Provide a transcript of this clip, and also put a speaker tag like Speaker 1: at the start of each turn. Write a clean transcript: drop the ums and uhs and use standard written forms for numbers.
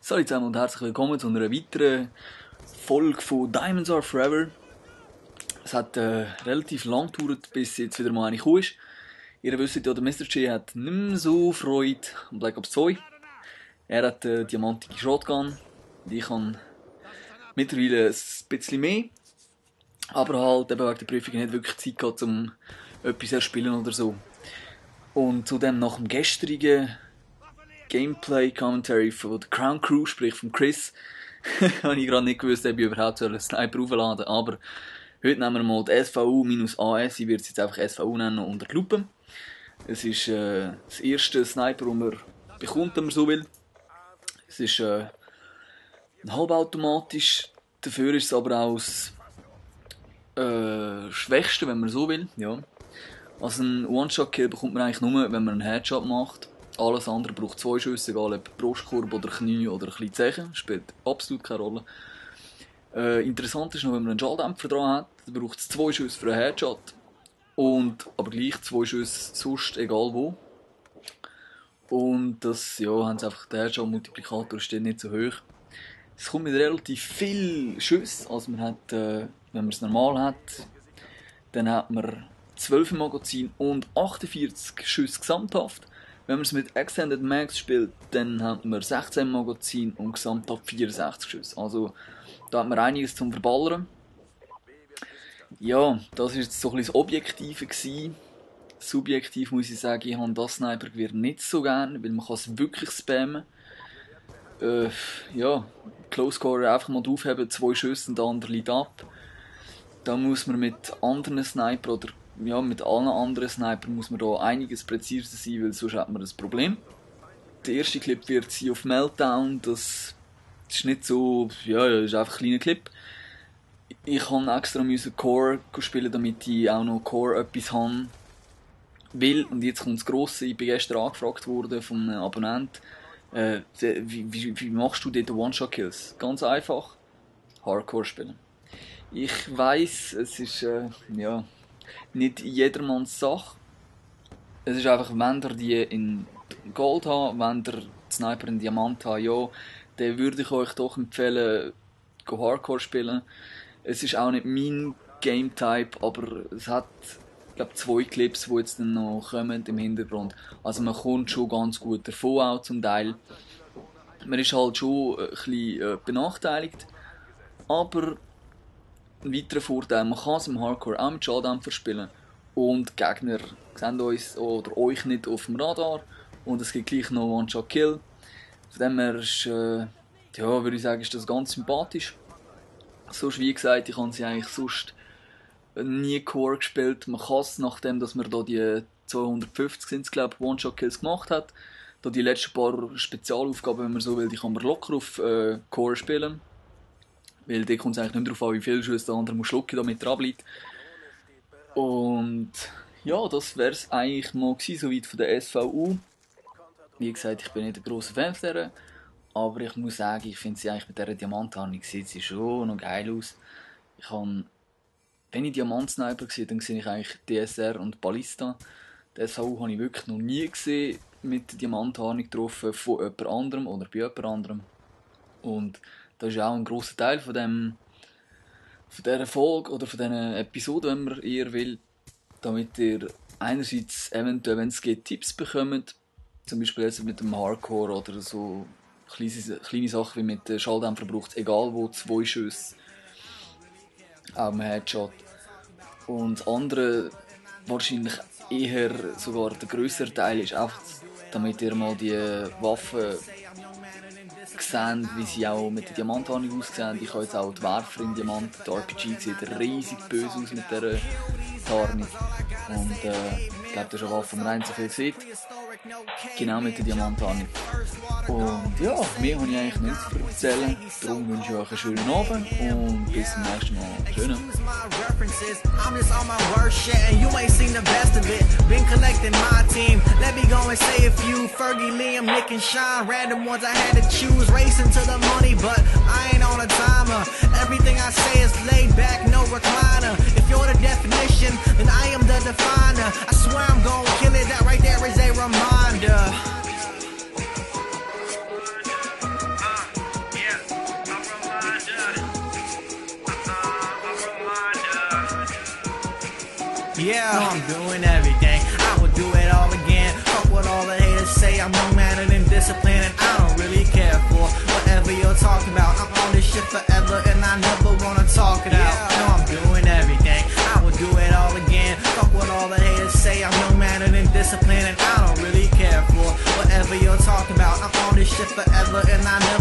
Speaker 1: Hallo zusammen und herzlich willkommen zu einer weiteren Folge von Diamonds Are Forever. Es hat relativ lang gedauert, bis jetzt wieder mal eine gekommen ist. Ihr wisst ja, der Mr. J hat nicht mehr so Freude an Black Ops 2. Er hat eine diamantige Shotgun. Ich habe mittlerweile ein bisschen mehr. Aber halt eben wegen der Prüfung nicht wirklich Zeit gehabt, um etwas zu spielen oder so. Und zudem nach dem gestrigen Gameplay-Commentary von der Crown Crew, sprich von Chris, habe ich gerade nicht gewusst, ob ich überhaupt einen Sniper aufladen soll. Aber heute nehmen wir mal die SVU-AS, ich werde es jetzt einfach SVU nennen, unter die Lupe. Es ist das erste Sniper, das man bekommt, wenn man so will. Es ist ein halbautomatisch, dafür ist es aber auch das Schwächste, wenn man so will. Ja. Also einen One-Shot-Kill bekommt man eigentlich nur, wenn man einen Headshot macht. Alles andere braucht 2 Schüsse, egal ob Brustkorb oder Knie oder ein bisschen Zehen. Spielt absolut keine Rolle. Interessant ist noch, wenn man einen Schalldämpfer dran hat, dann braucht es 2 Schüsse für einen Headshot. Aber gleich 2 Schüsse sonst, egal wo. Und das, ja, haben sie einfach, der Headshot-Multiplikator steht nicht so hoch. Es kommt mit relativ viel Schüssen. Also man hat, wenn man es normal hat, dann hat man 12 im Magazin und 48 Schüsse gesamthaft. Wenn man es mit Extended Max spielt, dann hat man 16 Magazin und gesamthaft 64 Schüsse. Also da hat man einiges zum Verballern. Ja, das war jetzt so ein bisschen das Objektive gewesen. Subjektiv muss ich sagen, ich habe das Snipergewehr nicht so gerne, weil man es wirklich spammen. Ja, Close Quarter einfach mal aufheben, 2 Schüsse und der andere liegt ab. Da muss man mit anderen Sniper oder ja, mit allen anderen Snipern muss man da einiges präziser sein, weil sonst hat man ein Problem. Der erste Clip wird sein auf Meltdown, das ist nicht so, ja, das ist einfach ein kleiner Clip. Ich musste extra Core spielen, damit ich auch noch Core etwas haben will. Und jetzt kommt das Grosse, ich bin gestern angefragt worden von einem Abonnent, wie machst du dort One-Shot-Kills? Ganz einfach, Hardcore spielen. Ich weiss, es ist, ja, nicht jedermanns Sache. Es ist einfach, wenn ihr die in Gold habt, wenn ihr die Sniper in Diamant habt, ja, dann würde ich euch doch empfehlen, Hardcore spielen. Es ist auch nicht mein Game-Type, aber es hat, ich glaube, 2 Clips, die jetzt dann noch kommen im Hintergrund. Also man kommt schon ganz gut davon auch zum Teil. Man ist halt schon ein bisschen benachteiligt, aber ein weiterer Vorteil, man kann es im Hardcore auch mit Schalldämpfer spielen und die Gegner sehen uns oder euch nicht auf dem Radar und es gibt gleich noch One-Shot-Kill. Von dem her ist, ja, würde ich sagen, ist das ganz sympathisch. Sonst, wie gesagt, ich habe sie eigentlich sonst nie Core gespielt. Man kann es, nachdem dass man da die 250 sind, glaube ich, One-Shot-Kills gemacht hat, da die letzten paar Spezialaufgaben, wenn man so will, die kann man locker auf Core spielen. Weil da kommt es eigentlich nicht darauf an, wie viel Schuss der andere muss schlucken, damit er abbleibt. Und ja, das wäre es eigentlich mal gewesen, soweit von der SVU. Wie gesagt, ich bin nicht ein grosser Fan von der, aber ich muss sagen, ich finde sie eigentlich mit dieser Diamanttarnung sieht sie schon noch geil aus. Wenn ich Diamantsniper sehe, dann sehe ich eigentlich DSR und Ballista. Die SVU habe ich wirklich noch nie gesehen mit Diamanttarnung getroffen von jemand anderem oder bei jemand anderem. Und das ist auch ein grosser Teil von dieser Folge oder von dieser Episode, wenn man eher will, damit ihr einerseits eventuell, wenn es geht, Tipps bekommt, zum Beispiel jetzt mit dem Hardcore oder so kleine Sachen wie mit Schalldämpfer braucht, egal wo, 2 Schüsse, auch im Headshot. Und das andere, wahrscheinlich eher sogar der grössere Teil, ist einfach, damit ihr mal die Waffen sehen, wie sie auch mit der Diamanttarnung aussehen. Ich habe jetzt auch die Werfer in Diamant. Die RPG sieht riesig böse aus mit dieser Tarnung. Und ich glaube, das ist eine Waffe, die man nicht so viel sieht. Genau mit der Diamanttarnung. Und ja, mehr habe ich eigentlich nicht zu erzählen. Darum wünsche ich euch einen schönen Abend und bis zum nächsten Mal. Schönen.
Speaker 2: I'm just on my worst shit and you ain't seen the best of it. Been collecting my team. Let me go and say a few. Fergie, Liam, Nick, and Sean. Random ones I had to choose. Racing to the money, but I ain't on a timer. Everything I say is laid back, no recliner. If you're the definition, then I am the definer. I swear I'm gonna kill it. That right there is a reminder. Yeah, no, I'm doing everything. I would do it all again. Fuck what all the haters say. I'm no mannered and disciplined, and I don't really care for whatever you're talking about. I'm on this shit forever, and I never wanna talk it out. No, I'm doing everything. I would do it all again. Fuck what all the haters say. I'm no mannered and disciplined, and I don't really care for whatever you're talking about. I'm on this shit forever, and I never